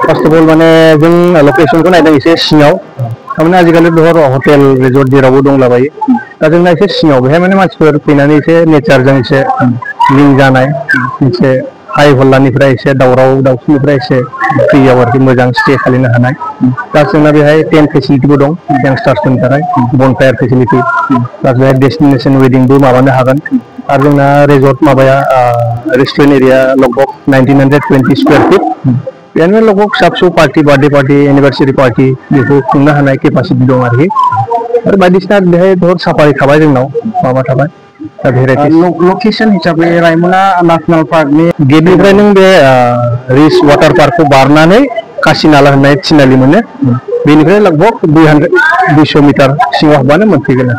first of all माने जों लकेशनखौ नायदों एसे सिङाव थारमाने आजिखालि धर हटेल रिजर्ट जेरावबो दंलाबायो दा जोंना एसे सिङाव बेहाय माने मानसिफोर फैनानै एसे नेचारजों एसे लिंक जानाय एसे हाइ हल्लानिफ्राय एसे दावराव दावसिनिफ्राय एसे फ्रियाव आरोखि मोजां स्टे खालामनो हानाय प्लास जोंना बेहाय टेन्ट फेसिलिटिबो दं यंगस्टार्सफोरनि थाखाय बनफायार फेसिलिटि प्लास बेहाय डेस्टिनेसन वेडिंबो माबानो हागोन आरो जोंना रिजर्ट माबाया रेस्टुरेन्ट एरिया लगभग 1920 स्क्वायर फिट बेयावनो लगभग फिसा फिसौ party birthday party anniversary party बेखौ खुंनो हानाय केपासिटि दं आरोखि आरो बायदिसिना बेहाय धर साफारि थाबाय जोंनाव माबा थाबाय लकेशन हिसाबै रायमना नेशनल पार्कनि गेटनिफ्राय नों बे रिच वाटार पार्कखौ बारनानै कासिनाला होननाय थिनालि मोनो बेनिफ्राय लगभग 200 मिटार सिङाव हाबबानो मोनफैगोन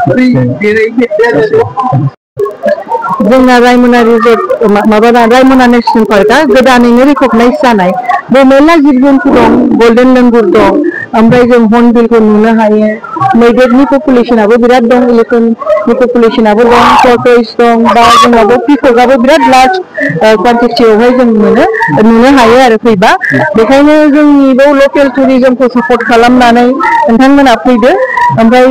जोंना रायमना रिजर्ट माबा रायमना नेशनल पार्कआ गोदानैनो रिकगनाइज जानाय बेयाव मेरला जिब जन्तु दं गल्डेन लेंगुर दं ओमफ्राय जों हर्नबिलखौ नुनो हायो मैदेरनि पपुलेसनाबो बिराद दं एलिफेन्टनि पपुलेसनाबो दं टर्टइस दं बा जोंनाबो पिककआबो बिराद लार्ज क्वान्टिटियावहाय जों नुनो हायो आरो फैबा बेखायनो जोंनि बे लकेल टुरिजमखौ सापर्ट खालामनानै नोंथांमोना फैदो ओमफ्राय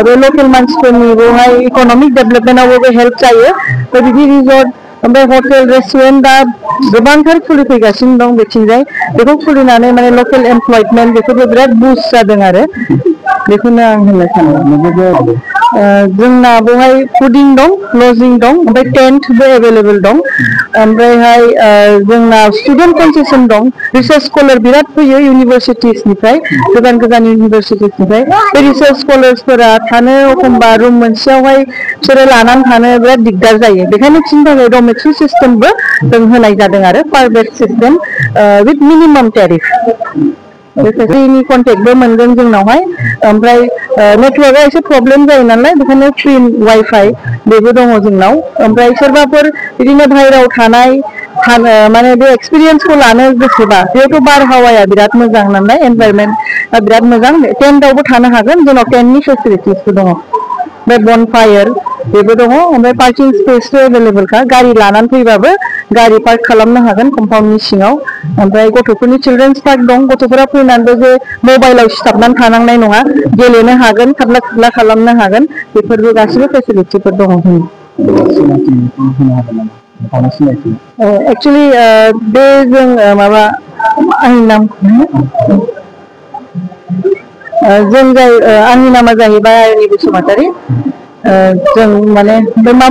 बे लकेल मानसिफोरनि बेवहाय इक'नमिक डेभेलपमेन्टआवबो हेल्प जायो बिदि रिजर्ट ओमफ्राय हटेल रेस्टुरेन्ट दा गोबांथार खुलिफैगासिनो दं बेथिंजाय बेखौ खुलिनानै माने लकेल एमप्लयमेन्ट बेफोरबो बिराद बुस्ट जादों आरो बेखौनो आं होननो सानो जोंना बेवहाय फुडिं दं लजिं दं ओमफ्राय टेन्टबो एभेलेबल दं ओमफ्रायहाय जोंना स्टुडेन्ट कनसेसन दं रिसार्च स्कलार बिराद फैयो इउनिभार्सिटिसनिफ्राय गोजान गोजान इउनिभार्सिटिसनिफ्राय बे रिसार्च स्कलार्सफोरा थानो एखमबा रुम मोनसेयावहाय बिसोरो लानानै थानो बिराद दिगदार जायो बेखायनो बिसोरनि थाखाय डमेट्रि सिस्टेमबो जों होनाय जादों आरो per bed system with minimum tariff फ्रिनि कन्टेक्टबो मोनगोन जोंनावहाय ओमफ्राय नेटवर्कआ एसे प्रब्लेम जायो नालाय बेखायनो फ्रि वाइफाइ बेबो दङ जोंनाव ओमफ्राय सोरबाफोर बिदिनो बाहेरायाव थानाय माने बे एक्सपिरियेन्सखौ लानो गोसोबा बेयावथ' बारहावाया बिराद मोजां नालाय एनभायरनमेन्टआ बिराद मोजां टेन्टआवबो थानो हागोन जोंनाव टेन्टनि फेसिलिटिसबो दङ ओमफ्राय बनफायार बेबो दङ ओमफ्राय पार्किं स्पेसबो एभेलेबलखा गारि लानानै फैबाबो गारि पार्क खालामनो हागोन कम्पाउन्डनि सिङाव ओमफ्राय गथ'फोरनि चिलड्रेन्स पार्क दं गथ'फोरा फैनानैबो जे मबाइलाव सिथाबनानै थानांनाय नङा गेलेनो हागोन खारला खुरला खालामनो हागोन बेफोरबो गासिबो फेसिलिटिफोर दङ एक्सुवेलि बे जों माबा आंनि नाम आंनि नामा जाहैबाय आयनि बसुमतारी जों माने मा